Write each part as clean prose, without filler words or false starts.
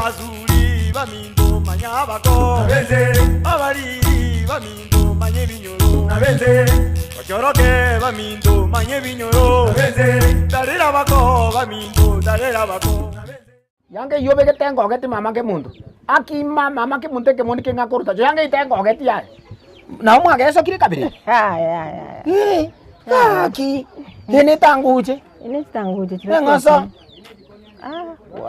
Abasuri baminto manya abako, abariri baminto manya ebinyoro, Ochoroke baminto manya ebinyoro, Tarera abako baminto tarera abako. Yanga eyio obegete engogeti mama kemonto, aki mama kemonto ekemondi keng'a koruta yanga eyio tengogeti aye. Nabo mwagesokire kabere? Eh, gaki, eye netanguche. Eng'oso.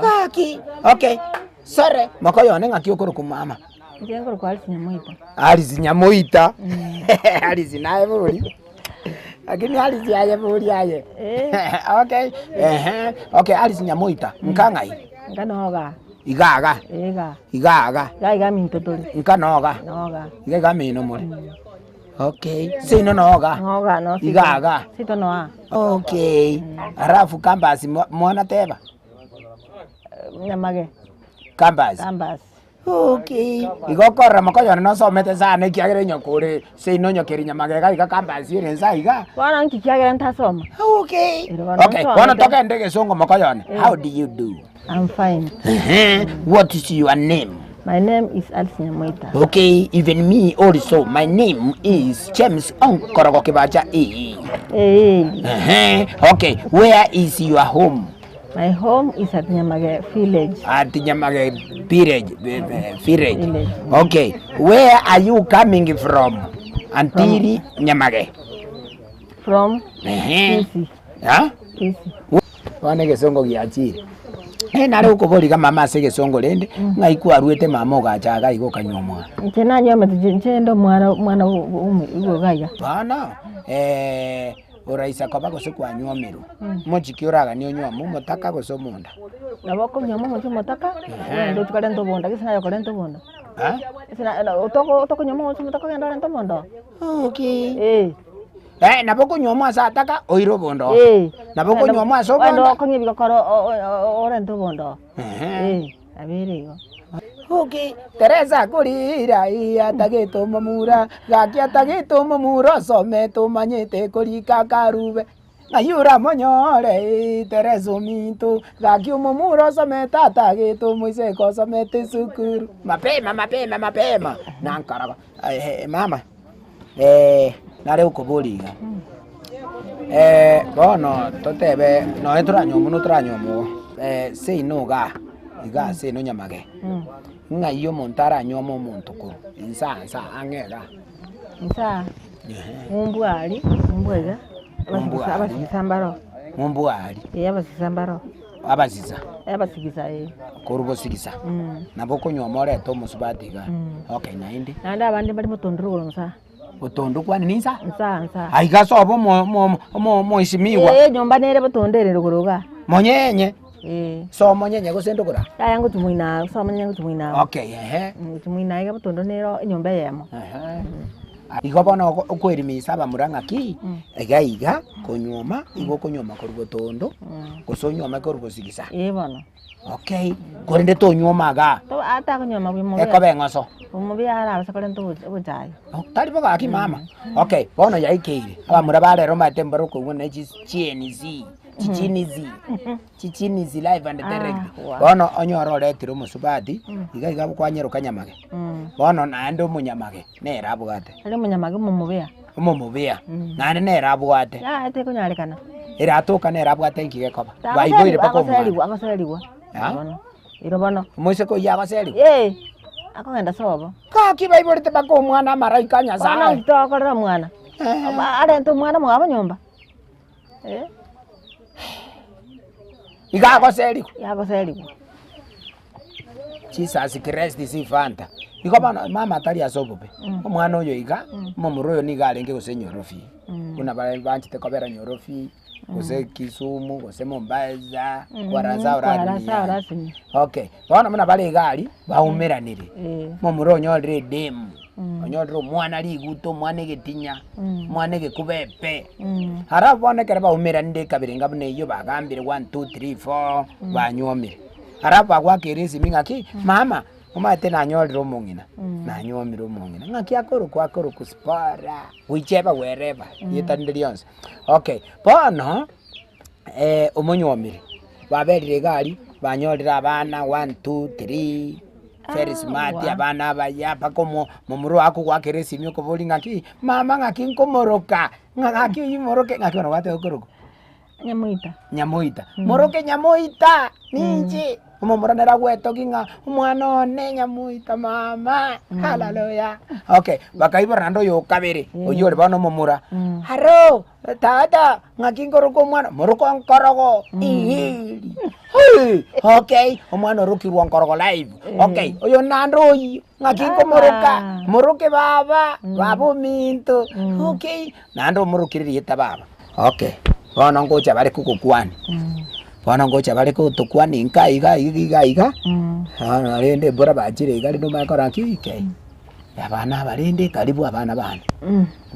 Gaki, okay, sore, mokoyo one ng'aki okorokwa mama? Inche nkorokwa Alice Nyamoita. Alice Nyamoita, Alice naye bori, lakini Alice aye bori aye. Okay, ehe, okay Alice Nyamoita, nka ng'ai? Nka noga. Iga iga? Iga. Iga iga? Iga iga minto tore. Nka noga? Noga. Iga iga mino more? Okay, seino noga? Noga no Iga iga? Seito noa. Okay, alafu campus mwana teba? Nyamage. Campus? Campus. Okay, igo okorora mokoyone nosomete sana ekiagera enyoko ore seino onyokeri nyamagega iga campus ere nsa iga. Bono nki kiagera ntasoma? Okay. Ero bono Okay, nsomete. bono togende egesongo mokoyone. How do you do? I'm fine. Ehe, what is your name? My name is Alice Nyamoita. Okay, even me also, my name is James Onkorogo Kibacha E. Eh, Ehe, okay, where is your home? my home is at Nyamage village. At Nyamage village, eh, village. Village. Okay, where are you coming from? Antiri Nyamage. From Ehe. Kisii. Ha? Kisii. Bono egesongo giachire. Eh, nare gokoboria iga mama ase egesongo rende, ng'ai kwaruete mama ogacha iga iga okanywa omwana? Inche nanyomete inche inche inde omwana omwana iga iga. Bono oraisa koba gose kwanywomirwe, mochiki oraganie onywome omotaka gose omonda? Nabo okonyuoma omonto omotaka, ogende ochi korenta obonda gese naye okorenta obonda. Gese na otoko otokonyuoma omonto omotaka ogende orente omonda oo. Okay. Eh. Eh, nabo okonyuomwa ase ataka oire obonda oo. Eh. Nabo okonyuomwa ase Ogende obonda. okong'ie ebigokoro o- o- orente obonda oo. Ehe. Eh, nabo ere igo. Okay, Teresa akorira ii atagete omomura, gaki atagete omomura osomete omanyete korika akarube. Ng'ai oramonyore ii Teresa ominto, gaki omomura osomete atagete omoiseke osomete esukuru. Mapema mapema mapema, nankaraga eeh mama. Nare gokoboria iga, bono totebe nonye toranyomwa na otoranyomwa igo, seino igaa, igaa seino nyamage, ng'ai omonto aranyuome omonto korwa inse aa nse aa ang'e igaa? Inse aa, ng'umbu aria, ng'umbu aiga, Ng'umbu aria. abasigisa mbaro. Ng'umbu aria. Ee abasigisa mbaro. Abasisa. Abasigisa ee. Korwa bosigisa, nabo okonyuoma orete omosubati igaa. Okay naende. Naende abande mbare motondo rogoro nsa. Botondo kwani ninsa? Nsa nsa. Aiga ase obe omo- omo- omo- omoheshimiwa. Ee enyomba nere botondo ere rogoro igaa. Monyenye. Ee. Ase omonyenye gose ndogoro aa? Yaya ngochia moino aa, ase omonyenye ngochia moino aa. Okay ehe. Ngochia moino aiga botondo nero enyomba eyemo. Ehe. Igo bono okoerimisa abamura ng'aki, iga iga konyuoma, igo okonyuoma korwa botondo, gose onyuome korwa bosigisa. Ee bono. Okay, korende tonyuoma igaa, To atakonyuoma bwe ekoba eng'oso. Omobe arabase korenta obochayi. Tari bo gaki mama, okay, bono yaikeire, abamura ba rero omanyete mbare okoigwa ne chi chienizi, chichinizi. Chichinizi live and direct. Ah, Bono onyore oretire omosubati, iga iga kwanyeroka nyamage. Bono naende omonyamage nere abwate. Aria omonyamage omomobea. Omomobea, naende nere abwate. Yaya tekonyarekana. Ere atoka nere abwate inki gekoba. Baiboire mpaka omwana. Agoserigwa, agoserigwa. Ah? Bono. Ero bono. Omoiseke oyio agoserigwa. Ee, akogenda sobo. Gaki baiborete mpaka omwana amaraika a Nyasaye. Bono nki togokorera omwana? Arente omwana mwabo nyomba. Eh. Iga agoserigwa. Iga agoserigwa. Jesus Christ si Fanta. Igo bono mama atari ase obobe, omwana oyo iga, omomura oyo nigo arenge gose nyorofi, buna bare banchete kobera nyorofi, gose Kisumu, gose Mombasa, kwarasa Kwarasa orasini. Okay, bono buna bare iga aria, baumeranire, omomura onyorire edemu. Onyorire omwana riguto, omwana egetinya, omwana egekuba epe. Alafu bono ekero baumeranire ekabira enga buna eyio bagambire one, two, three, four, banyuomire. Alafu bagwakera esimi ng'aki, mama, omanyete nanyorire omong'ina, nanyuomire omong'ina. Ng'aki akorokwa akorokwa Sipora, goicheba wereba, rieta rinde rionsi. Okay, bono, omonyuomire, baberire iga aria. Banyorire abana one, two, three, very smart, abana abaya mpaka omo momura ogo akogoakera esimi okoboria ng'aki, mama ng'aki nkomoroka, ng'a ng'aki oywo moroke, ng'aki bono gwateba okorokwa? Nyamoita. Nyamoita, moroke Nyamoita, ninche, omomura nere agwetogia ng'a omwana one Nyamoita mama, haleluya. Okay, bakaibora naende oyo okabere, oywo ore bono omomura, aroo tata ng'aki nkoroka omwana, moroke onkorogo, ihiiri, hii, okay, omwana orokirwe onkorogo live, okay, oyo naende oyio, ng'aki nkomoroka, moroke baba, baba ominto, okay, naende omorokire rieta baba. Okay, bono ngocha bare kogokwania, bono ngocha bare gotokwania inka iga iga iga iga, bono rende embura bachire iga rende omanye kora ki kei, abana aba rende karibu abana bane,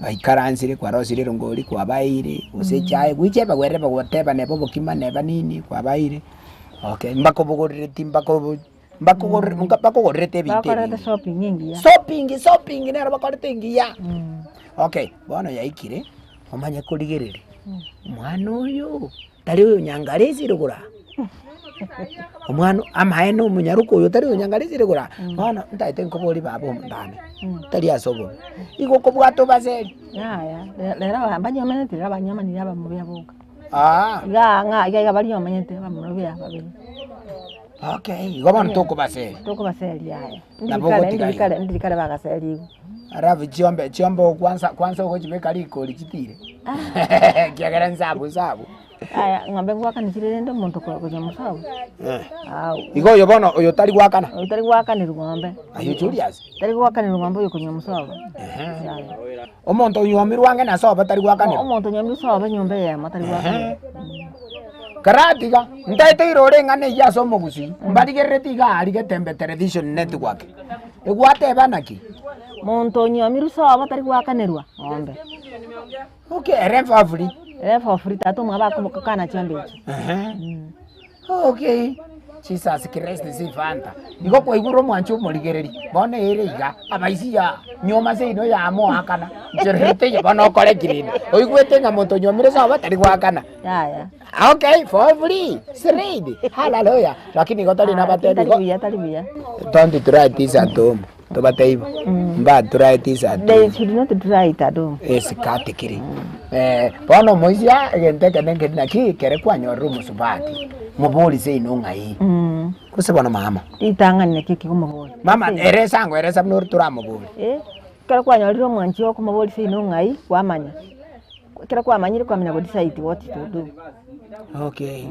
baikaransire kwarosirie erongori kwabaeire, gose echae goicha ebagwerere bagoteba neba obokima neba nini kwabaeire, okay, mbakobogorereti mbakobo mbakogorere mbakogorerete ebinto Bakorete ebinge. shopping engiya. Shopping shopping nero bakorete engiya. Okay, bono yaikire. Omanye korigereria, omwana oyo tari oyo onyangaresire gora, omwana amaene omonyaroka oyo tari oyo onyangaresire gora, bono ntaete nkoborie baba omotane, tari ase obobe, igo okobwata obaseri. Yaya, rero aba mbanyomenetie rero abanyomanire abamura boka. Aa. Igaa ng'a iga iga baria omanyete abamura buya babere. Okay, igo bono tokobaseria. Tokobaseria yaya. Nabo ogotiga Ndiri kare, ndiri kare bagaserigwa. Alafu chiombe chiombe kwanza kwanza ogochibeka rikori chitire ekiagera nsabu nsabu. Aya ng'ombe ngoakana chire rende omonto konya mosabu. Igo oyo bono oyo tari goakana? Oyo tari goakanerwa ng'ombe. Aye Julius? Tari goakanerwa ng'ombe oyo konya mosabu. Omonto onywomirwe ang'e na sobo tari goakanerwa? Omonto onywomirwe sobo enyomba eyemo tari goakanerwa. Karatiga, ntaete irore eng'ana eyio ase omogusii, mbarigerereti iga aria Getembe Television Network, egwateba naki? Monto onywomirwe sobo tari goakanerwa ng'ombe. Okay, ere mfafuri. Ere mfafuri tata omwabo akobokana chiombe echio. Okay, Jesus Christ sifanta. Igo kwaigure omwanchi omorigereri, bono ere iga, abaisi yaa, nyuoma seino yamoakana, nchererete eye bono okore ki rende? Oigwete ng'a monto onyuomire sobo tari goakana. Yaya. Okay, for free, straight, hallelujah. Lakini igo tari nabatebi Tari igo, buya, tari buya. don't try this at home, tobatebie bo, mba try this at They home. should not try it at home. Esikati kere. Eh, bono omoisia egento ekene nkeri naki kere kwanyorire omosubati, mobori seino ng'ai? Gose bono mama? Ritang'ani naki ekigomoboria. Mama, ere esango ere esa buna ore toramoborie. Eh, ekero kwanyorire omwanchi okomoboria seino ng'ai, kwamanya. Ekero kwamanyire kwamanya go decide what to do. Okay.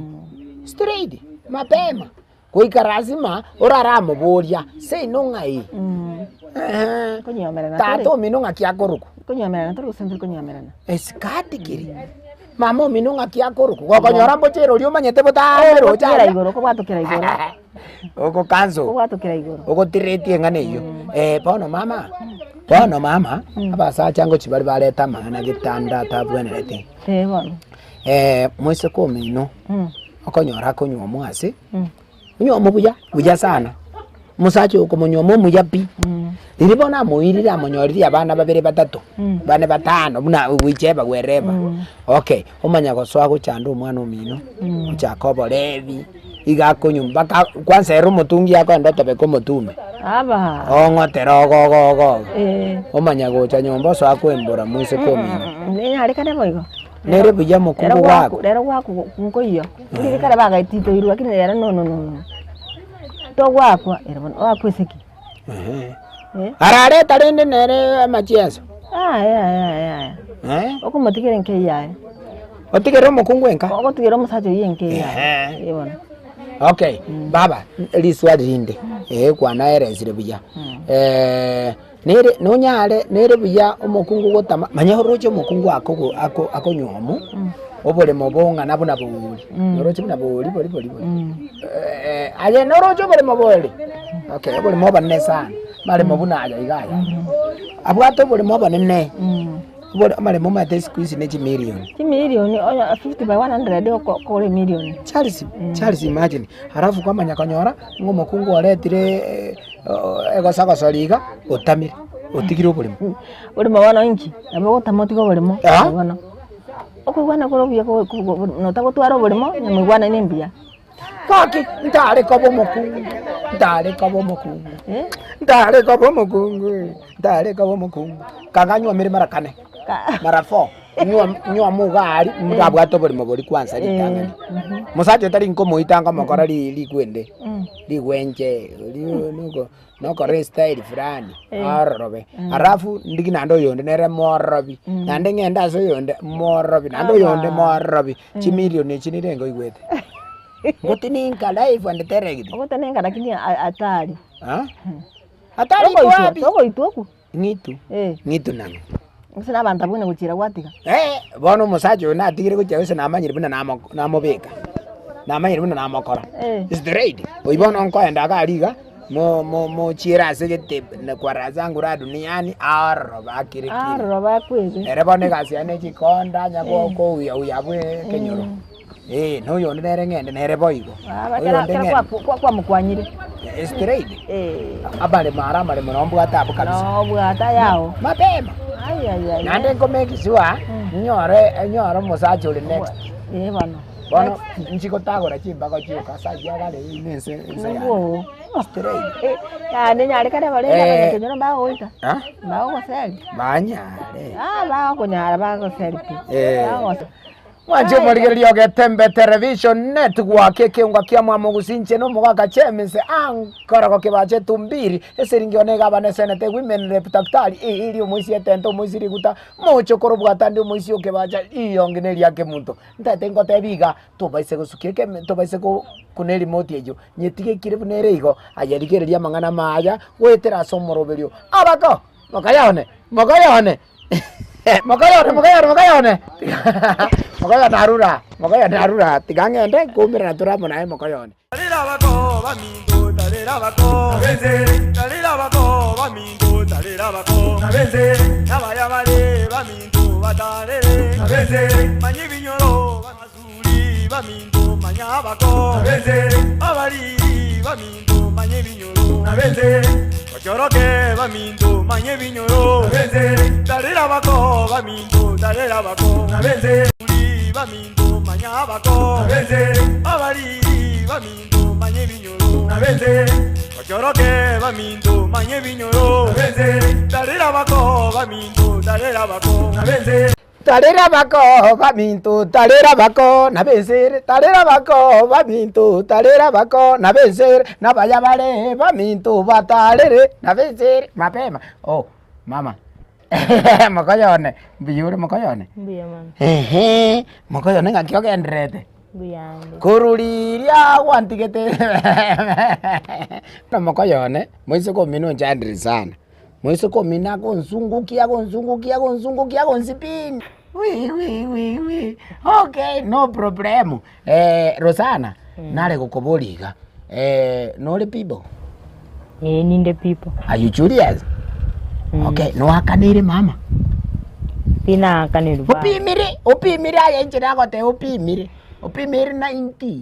Straight, mapema. Goika lasima oraramoboria, seino ng'ai? Eeh. Konyomerana Tata tore. omino ng'aki akorokwa? Konyomerana tore gose ntari konyomerana. Esikati keria. Mama omino ng'aki akorokwa? Gokonyora mboche ere oria omanyete botambe roche Okobwatokera aria. igoro, okobwatokera igoro. Ogokanso. Okobwatokera igoro. Ogotiretie eng'ana eyio. Eh, bono mama, bono mama, abasacha ngochi bare bareta amang'ana getanda atabwenereti. Eh bono. Moiseke omino, okonyora akonywa omwase, onywe omubuya, buya sana, omosacha oyo okomonywa omuya pi, riria bono amoirire amonyorire abana babere batato, bane batano buna whichever wherever, okay, omanya gosoa gochanda omwana omino, ochaka oborebi, iga akonywa mpaka kwanza ere omotungi akoenda otobeka omotume, Aba. ong'otera ogo ogo ogo ogo, Eh. omanya gocha nyomba osoa koembora moiseke omino. Nenyarekane boigo. Nere buya omokungu gwako. Rero gwaku nkoiyo. Riria kare bagaetitoirwe lakini rero no no no no. Togwakwa ere bono oakwe ase ki? Ehe. Eh? Arareta rende nere amachieso. Yaya yaya yaya. Eh? Okomotigera enka eyio yaye. Otigere omokungu enka. Ogotigera omosacha oyio enka eyio yaye. Ehe. Eh bono. Okay, baba, riswali rinde, eh kwanaeresire buya. Eh, Nere nonyare nere buya omokungu gotama manya oroche omokungu akogo ako akonywomu, oboremo bong'ana buna boori, oroche buna boori bori bori bori aye noroche oboremo bori, okay oboremo obonene sana, amaremo buna aya iga aya, abwate oboremo obonene, obore amaremo omanyete siku hizi ne chimilion. Chimilion onya 50 by 100 oko okore emilion. Charles, Charles imagine, alafu kwamanya konyora ng'a omokungu oretire. Egosagosoria iga, otamire, otigire oboremo. Oboremo bono inki? Nabo ogotama otige oboremo Ah. bono. Okoigwana kore obuya ko- ko- ko- notagotwara oboremo, onye moigwanaine mbuya. Gaki ntare koba omokungu, ntare koba omokungu, ntare koba omokungu, ntare koba omokungu. Kanga nywomire mara kane, mara four, nywome iga aria, ndabwate oborimo boria kwanza ritang'ani. Mosacha otari nkomoita nkomokora rikwende, rigwenche, nokora estyle fulani, ororobe. Alafu ndigie naende oyonde nere moororobi, naende ng'ende ase oyonde moororobi, naende oyonde moororobi, chimilion echi nirenga oigwete. Ngotininka live and direct. Ogotenenka lakini hatari. Ah? Hatari iko wapi? Togoitwa okwo. Ng'itu. Eh. Ng'itu nang'o. Gose na abanto abwo gochira gwatiga. Eh, bono omosacha oyo natigire gochia gose namanyire buna namo namobeka. Namanyire buna namokora. Eh. Straight. Oyio bono nkoenda iga aria iga, mo mo mochiere ase gete na kwa raha zangu raha duniani, aororo bakire kiri. Aororo bakwebe. Ere bono egasi yaye ne chikonda anya ko kouya uya abwo ekenyoro. Eh, na oyonde nere ng'ende nere boigo. Baba, Oyonde kera kera ng'ende. kwa- kwa- kwamokwanyire. Eh, Straight. Eh. Amaremo ara amaremo nabo mbwate abwo kabisa. Nobwata yao. Mapema. Ai, ai, ai. Naende nko make sure nyore nyore omosacha ore next. Eh, bono. Bono nchigotagora chimbago chioka ase ayio agare ime ense ense yane. Nobwo. Straight. Eh, yane nyare kare bare Eh. abanyakenyoro mbagoita. Ah? Mbagogoseri. Banyare. Ah, bagokonyara bagoseri pi. Eh. Bagose. Mwanche omorigereria ogetembe television network ekeunga kia mwamogusi inche nomogaka James ankorogo kebache tumbiri esiringi one egabana esenete women rep daktari iri omoisia etente omoisia riguta mochokoro bwatande omoisia okebacha riongi ne riake monto ntaete ngotebi iga tobaise gosukia ekeme tobaise ko kuna erimote eyio nyetige ekire buna ere igo aye rigereria amang'ana amaya goetera ase omoroberio abako mokoyone mokoyone. Mokoyone, mokoyone, mokoyone. Mokoyone arure aa, mokoyone arure aa, tiga ng'ende nkoumerana tore amo naye mokoyone. Tarera abako baminto, tarera abako, tarera abako baminto, tarera abako, nabaya bare baminto batarere, manya ebinyoro bamasuri baminto, manya abako, abariri baminto, manya ebinyoro. Bachoroke baminto, manya ebinyoro, tarera abako baminto, tarera abako, uri baminto, manya abako, abariri baminto, manya ebinyoro, bachoroke baminto, manya ebinyoro, tarera abako baminto, tarera abako. Tarera bako baminto, tarera bako nabensere, tarera bako baminto, tarera bako nabensere, nabaya bare baminto batarere nabensere mapema. Oh, mama mokoyone, mbuya ore mokoyone? Mbuya mono. Ehe, mokoyone ng'aki ogendererete? Mbuya ande. Korwa riria gwantigete na mokoyone, moiseke omino onchandire sana. Moiseke omino agonsungukia agonsungukia agonsungukia agonsipini wi wi wi wi okay no problem eh, Rosana nare gokoboria iga eh, nore pipo? Ee ninde pipo. Are you curious? Okay, noakaneire mama? Tinaakanirwe baba. Opimire opimire aye inche nagoteba opimire opimire 90.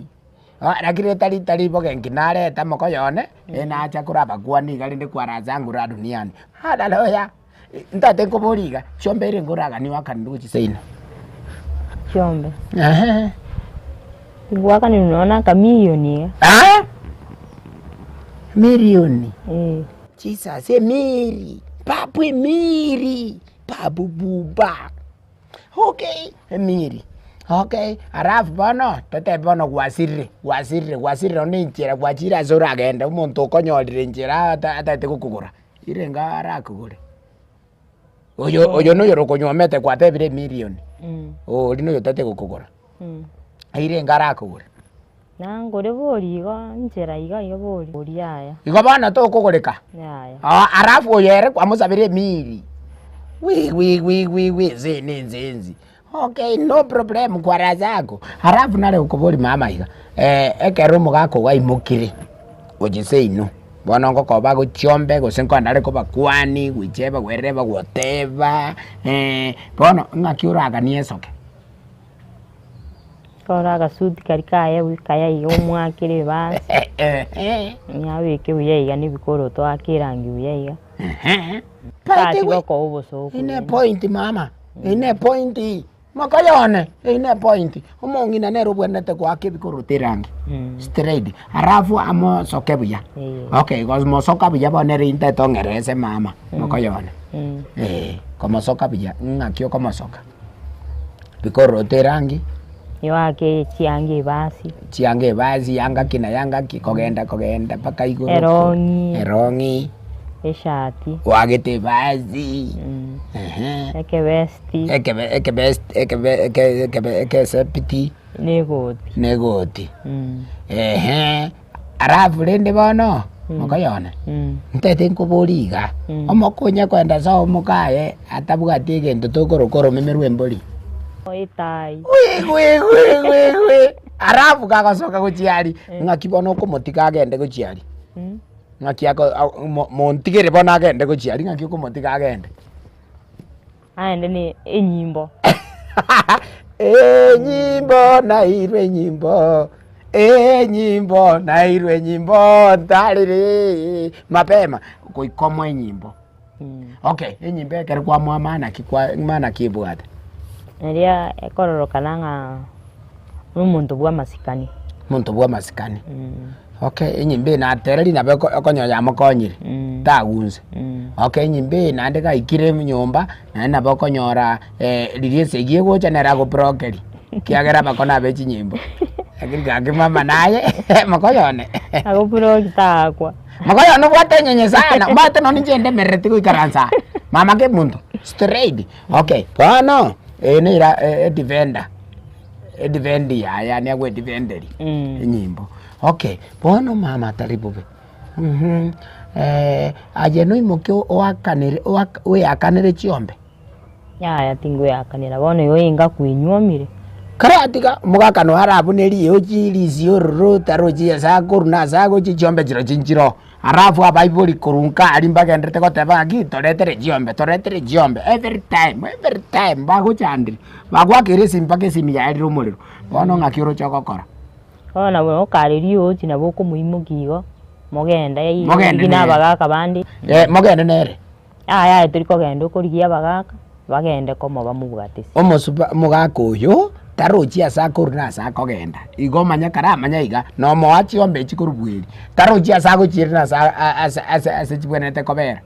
Lakini tari tari bogenki nareta mokoyo one, nacha korabakwania iga rende kwaracha ngure aa duniani. Haleluya! Ntate nkoborie iga, chiombe ere nkoraganie oakanire gochia seino? Chiombe. Ehe. Ngoakanire nonya na akamilioni iga. Ah! Milioni? Eh. Jesus, emiri! Babu emiri! Babu buba! Okay, emiri, okay, alafu bono totebe bono gwasirire, gwasirire, gwasirire one enchera gwachire ase oragende omonto okonyorire enchera ata atagete gokogora, irenge arakogore? Oyo oyo na oyore okonywomete gwatebire emilion, oria na oyotagete gokogora, irenge arakogore? Nangore bori igo nchera iga iga bori bori yaya. Igo bono tokogoreka. Yaya. Oo alafu oyo ere kwamosabera emiri. Wi wi wi wi wi ense ne ense ensi. Okay no problem kwara zako. Alafu nare gokoboria mama iga, ekero omogaka ogo aimokire gochia seino, bono ngokoba agochiombe gose nkoenda are kobakwani, goicheba gwereba goteba, bono ng'aki oraganie esoke. Kore agasuti karia kaye kaya iga omwakere ebasi, nyabeke buya iga na ebikoroto ake erangi buya iga. By the Tati way, gokoa obosooku ine rende. point mama, ine point. Mokoyone, eyio ne point, omong'ina nere obwenerete goaka ebikoroto erangi straight, alafu amosoke buya. Okay, komosoka buya bono ere intete ong'erese mama, mokoyone, eh, komosoka buya, ng'aki okomosoka? Bikoroto erangi. Yoake chianga ebasi. Chianga ebasi, yanga ki na yanga ki, kogenda kogenda mpaka igoro. Erong'i. Erong'i. Eshati. Oagete ebasi. Ehe. Ekebesti. Ekebe ekebesti ekebe eke ekebe ekesepiti. Na egoti. Na egoti. Ehe, alafu rende bono, mokoyone, ntaete nkoborie iga, omokonye koenda sobo mokaye atabwati egento tokoroka oromeme rwa embori. Etai. Gwi gwi gwi gwi gwi, alafu kagosoka gochia aria, ng'aki bono okomotiga agende gochia aria? Ng'aki ako mo montigere bono agende gochia aria, ng'aki okomotiga agende? Aende ne enyimbo. Enyimbo nairwe enyimbo, enyimbo nairwe enyimbo ntarire mapema, goika omoe enyimbo. Okay, enyimbo ekero kwamoa maana ki kwa maana ki ebwate? Eria ekororokana ng'a nomonto bw'amasikani. Omonto bw'amasikani. Okay, enyimbo eye natereri nabo eko okonyora yamokonyire, tagunse. Okay, enyimbo eye naende gaikire nyomba, naende nabo okonyora riria esegi egocha nere agoprokeria, ekiagera abakoni abe chinyimbo. Lakini gaki mama naye, mokoyone. Agoproki takwa. Mokoyone obwate enyenye sana, omanyete nonye inche ndemerereti goikaransa aa, mama kemunto, straight. Okay, bono, eye nera edefender, edefend yaye yaani agoedefenderia enyimbo. Okay, bono mama atari bobe, aye noimoke oakanere oak oeakanere chiombe? Yaya tingoeakanera, bono igo inga kwenyuomire. Karatiga omogaka noyo arabune riyo risio ororo tarochi ase akorwa na ase agochia chiombe chirochio nchiroo. Alafu abaibori korwa nka aria mbagenderete goteba ng'aki toretere chiombe toretere chiombe every time every time bagochandire bagwakeire esimi mpaka esimi yaerire omorero, bono ng'aki oroche ogokora. Bono nabo okare riochi nabo okomoimokia igo, mogende Mogende rigia na nere. abagaka bande. Eh, mogende nere. Yaya aye tori kogenda okorigia abagaka, bagende komo bamobwatisi. Omosuba omogaka oyo tarochi ase akorwa na ase akogenda, igo omanye karamanya iga, nomoa chiombe echi korwa bweri, tarochi ase agochiera na ase ase ase ase chibwenerete kobera,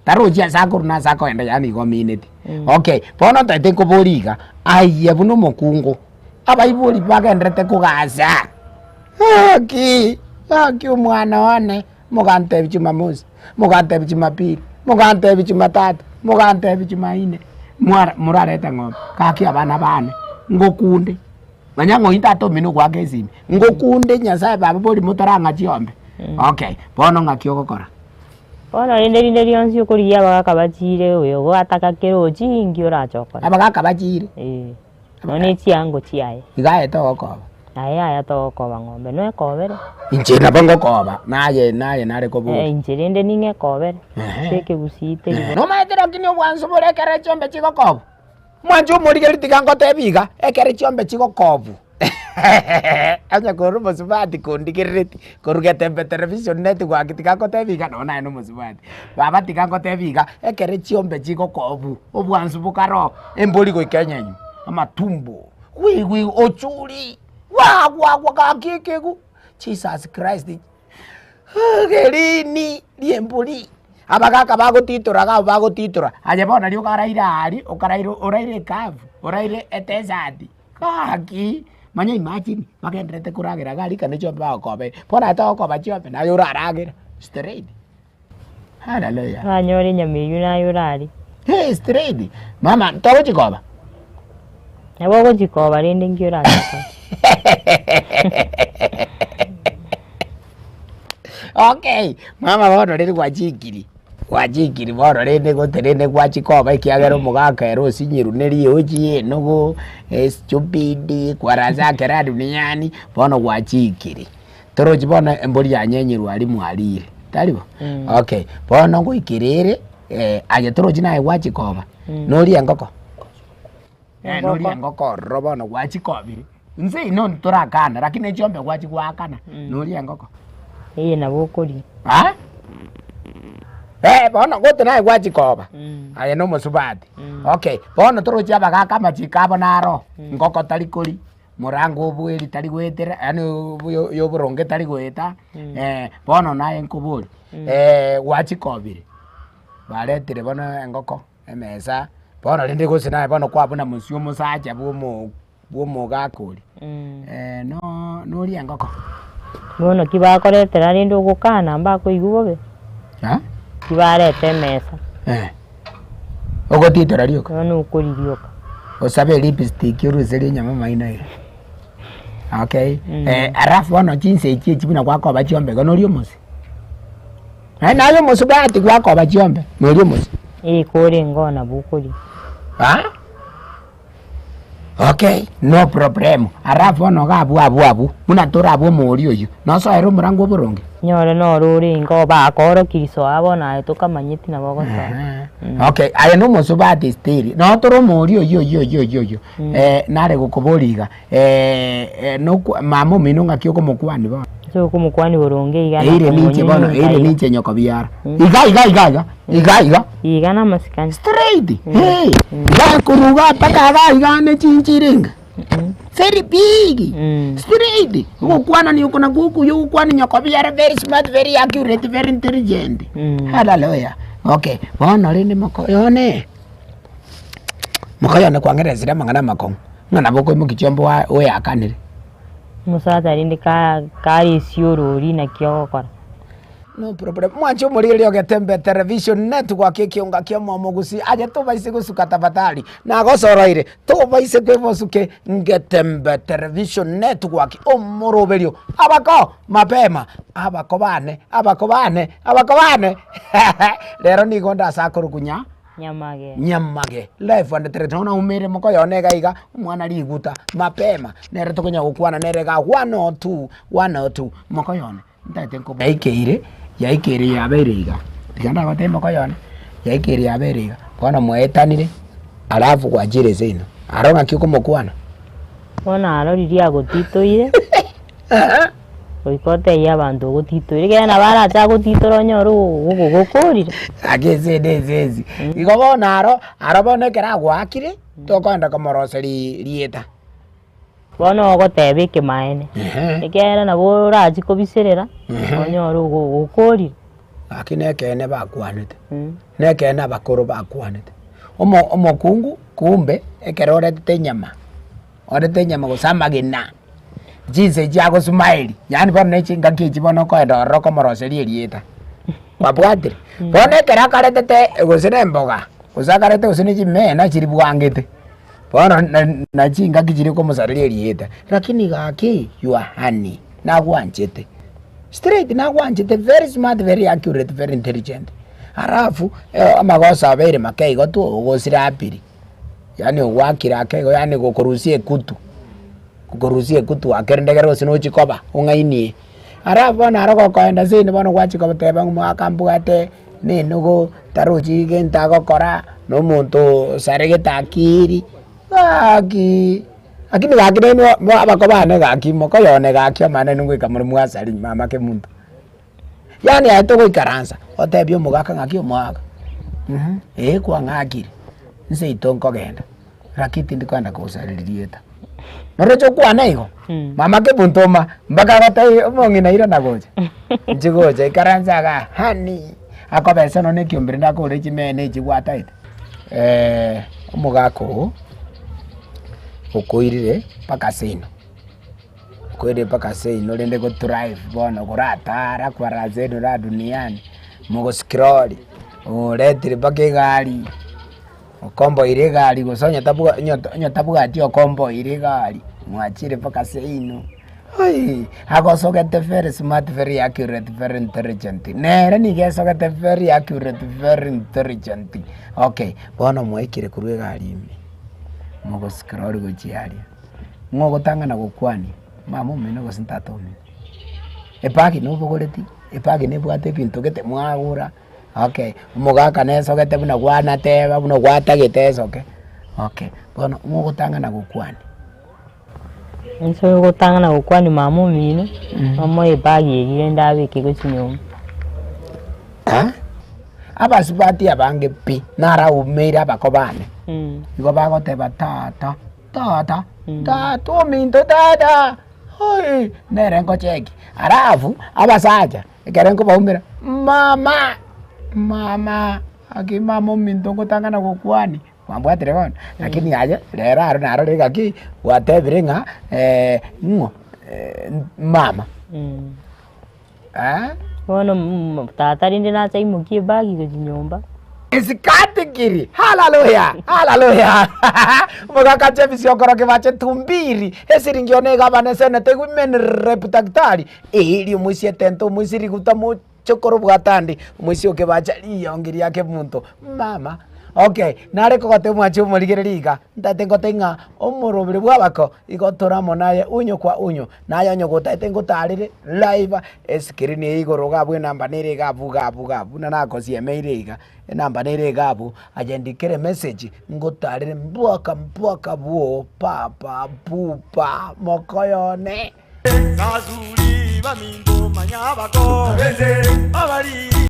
tarochi ase akorwa na ase akogenda yaani igo omineti. Okay, bono ntaete nkoborie iga, aye buna omokungu, abaibori bagenderete kogasa, gaki gaki omwana one. Mogantebia Jumamosi, mogantebia Jumapili, mogantebia Jumatatu, mogantebia Jumaine, mwara morarete ng'ombe, gaki abana bane, ngokunde, manya ng'a oyio tata omino ogoaka esimi, ngokunde Nyasaye baba bori motarang'a chiombe, okay, bono ng'aki ogokora? Bono rende rinde rionsi okorigia abagaka bachiire oyo gwataka kera ochi inki orache okore? Abagaka bachiire. Eeh. Nonya ne chiango chiaye. Iga aye togokoba. Aye yaya togokoba ng'ombe nwekobere. Inche nabo ngokoba, naye naye nare koboria. Eh, inche rende ning'ekobere. Ehe. Ase ekegusii teri bo. Nomaete rakini obwansu bore ekero chiombe chigokobwa? Mwanche omorigereria tiga ngotebi iga, ekero chiombe chigokobwa onye kore omosubati kondigerereti korwa Getembe television network tiga ngotebi iga nonye naye nomosubati. Baba tiga ngotebi iga, ekero chiombe chigokobwa, obwansu bokare oo, embori goika enyenywe, amatumbo, gwi gwi ochuri, gwa gwa gwa gaki ekegu, Jesus Christ, egerini ri'embori, abagaka bagotitora iga abwo bagotitora, aye bono nario okaraire aria, okaraire oraire ekafu, oraire edesert, gaki, manya imagine, bagendererete koragera iga aria ekero chiombe bagokobeire, bono aye togokoba chiombe, naye oraragera straight. Hallelujah. Oranyore enyama eyio naye orarie. Hey, straight. Mama, togochikoba? Nabo ogochikoba rende inki orachikore? Okay, mama bono rende gwachikiri. Gwachikiri bono rende gote rende gwachikoba ekiagera omogaka ere osinyirwe ne riochi enogo, estupid, kwarasakera duniani, bono gwachikiri. Torochi bono embori yanyenyirwe aria mwarire, tari bo? Okay, bono ngoikera ere aye torochi naye gwachikoba, noria engoko? Noria engoko ororo bono gwachikobire, inse ino torakana lakini echiombe gwachi goakana, noria engoko? Eye nabo okoria. Aa? Eh, bono gote naye gwachikoba. Aye na omosubati. Okay, bono toroche abagaka amachiko abo naro, ngoko tari kori, morango obweri tari goetera, yaani obo ya oboronge tari goeta, bono naye nkoborie, gwachikobire, baretire bono engoko, emesa, bono rende gose naye bono kwabuna mosio omosacha bwa omo bwa omogaka oria, no noria engoko. Bono ki bakoretera rende ogokana mbakoigwa bobe? Eh? Ki bareta emesa. Eh. Ogotitora rioka? Bono okori rioka. Osabe elipstick oruserie enyama amaino iga. Okay. Eh, alafu bono chinsa echi echi buna gwakoba chiombe igo noria omosie? Naende naye omosubati gwakoba chiombe, noria omosie? Eh, korenge oo nabo okoria. Ah? Okay, no problem. Alafu bono iga abwo abwo abwo, buna tore abwo omooria oyio, nosoere omorango oboronge? Nyore noro orenge oo bakoorokia soa bono aye tokamanyeti nabo ogosoa. Okay, aye na omosubati still, noo tore omooria oyio oyio oyio oyio oyio, nare gokoboria iga, nokwa mama omino ng'aki okomokwania bono? Ase okomokwania boronge iga Eire ninche bono, eire ninche nyoko biara. Iga iga iga iga, iga iga. Iga na amasikani. Straight, hey, iga korwa iga mpaka iga iga ne chinchiri inga. Very big, straight, ogokwanani oko nakwo okuya ogokwania nyoko biara very smart, very accurate, very intelligent. Hallelujah. Okay, bono rende mokoyone, mokoyone kwang'eresire amang'ana amakong'u, ng'a nabo okoimokia chiombe oa oeakanere. Omosacha rende ka kare esiorori naki ogokora. No problem. Mwanche omorigereria ogetembe television network ekionga kia omomogusi aye tobaise gosuka tafadhali nagosoroire tobaise kwebosuke ngetembe television network omoroberio abako mapema abako bane abako bane abako bane rero nigo ndase akorokwa nya Nyamage. Nyamage live and direct nonya naumire mokoyona iga iga omwana riguta mapema nere tokonya gokwana nere iga one or two one or two mokoyone. Ntagete nkoba yaikeire, yaikeire yabeire iga, tiga ndagotebie mokoyone, yaikeire yabeire iga, bono mwaetanire, alafu gwachire seino, aro ng'aki okomokwana? Bono aro riria agotitoire, goika otebie abanto ogotitoire, ekiagera nabo arache agotitora onyore ogokorire. Gaki ense ende ense ensi. Igo bono aro, aro bono ekero agoakire, tokoenda komoroseria rieta. Bono ogoteba ekemaene, ekiagera nabo orachie kobiserera, onyore ogokorire. Gaki nekeene bakwanete, nekeene abakoro bakwanete, omo omokungu kumbe ekero oretete enyama, orete enyama gose amagena, chinsa echio agosmile, yaani bono ne chingaki echio bono okoenda ororo okomoroseria erieta, kwabwatire? Bono ekero akaretete gose na emboga, gose akarete gose na chimena chiria bwangete. Bono na chingaki chiria okomosareria erieta, lakini gaki your honey nagwanchete, straight nagwanchete very smart very accurate very intelligent, alafu amagoso abeire make igo tu ogosirapiri, yaani ogwakire ake igo yaani gokorusia ekutu, gokorusia ekutu ake rende ekero gose nochia koba ong'ainie. Alafu bono aro gokoenda seino bono gwachia koteba ng'a omogaka mbwate. Nenugu tarochi gento agokora, na omonto osaregete akiri, gaki lakini gaki nainwe abako bane gaki mokoyone gaki omanyete nainwe ngoika more mwasari mama kemunto. Yaani aye togoikaransa otebie omogaka ng'aki omogaka eh kwang'akire, nse ito nkogenda. Lakini tindi kwenda kogosareria rieta. Noroche okwane igo, mama kemunto oma, mpaka agotebia omong'ina irana gocha, inche gocha ikaranse igaa honey, akobesa nonya na ekiombere ndakogorere chimene echi gwataete. Omogaka oo, okoirire mpaka seino, okoirire mpaka seino rende go drive bono koratara kwara seino la duniani, mogoscroll, oretire mpaka egari. Okomboire egari gose onye tabwa onye onye tabwati okomboire egari, mwachire mpaka seino, aii agosogete very smart very accurate very intelligent, nere nigo esogete very accurate very intelligent, okay, bono mwaikire korwa egari ime, mogoscroll gochia aria, ng'o ogotang'ana gokwania, mama omino gose tata omino? Ebagi nobogoreti, ebagi nebwate ebinto gete mwagora. Okay, omogaka nesogete buna gwanateba buna gwatagete esoke, okay, bono mogotang'ana gokwania. Inche ogotang'ana gokwania mama omino, omoe ebag eria rende abeke gochia nyomba. Ah? Abasubati abange pi, naraumeire abako bane, igo bagoteba tata, tata, tata ominto tata, oi, nere nkocheki. Alafu abasacha ekere nkobaumera, mama, mama, gaki mama ominto ngotang'ana gokwania, kwambwatire bono? Lakini aye rero aro narorire gaki gwatebire ng'a ng'o mama. Eh? Bono tata rende nacha aimokie ebagi gochia nyomba. Esikatikiri! Haleluya! Haleluya! Omogaka James okorokia bache tumbiri, esiringi one egabana eseneta women rep daktari, eeri omoisia etente omoisia riguta mochokoro bwatande, omoisia okebacha riyongi riake monto, mama. Okay, nare kogotebia mwanche omorigereria iga, ntaete ngotebi ng'a omoroberi bw'abako igo tore amo naye unyo kwa unyo. Naye onye gotaete ngotaarere live escreen eye igoro iga abwo enamba nere iga abwo iga abwo iga abwo buna nakosiemeire iga, enamba nere iga abwo, aye ndikere emessage ngotaarere mpaka mpaka bwoo papa pupa mokoyone. Sasuri baminto manya abako abari.